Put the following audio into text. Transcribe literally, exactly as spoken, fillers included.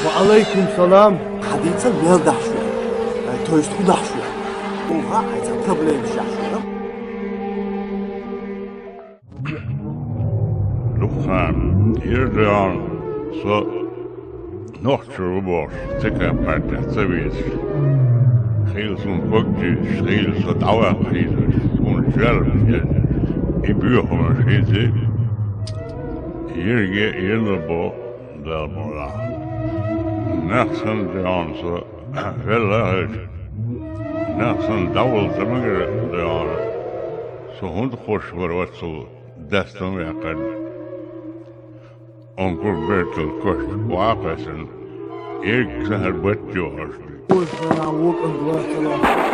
Ва алайкум салам. Хьадийцал, мел дахьаш ву. Э, то есть хӀун дахьаш ву? Уха, хьайца проблемаш яхьаш ву. Дукхан, ирдиан, со нохча ву бохуш, ца каппартехь ца везаш. Хийла суна ког чуьйсуш, хийла со дӀаваккха хьийзош, суна жоьраш езаш. И боьха хӀуманаш хьийзий, йирге а йина бо, Дала мукъ лахь. Нах санна, диан, со велла а хилча, нах санна дӀавала ца магара, диан, со хӀунда кхуссуш вара оццул дастам ваьккхина? Онкур бертал кошка ваккхийсина, ирг сахьар батта йохуш. Ой, хьан вокӀан дуьхьал ца лахь.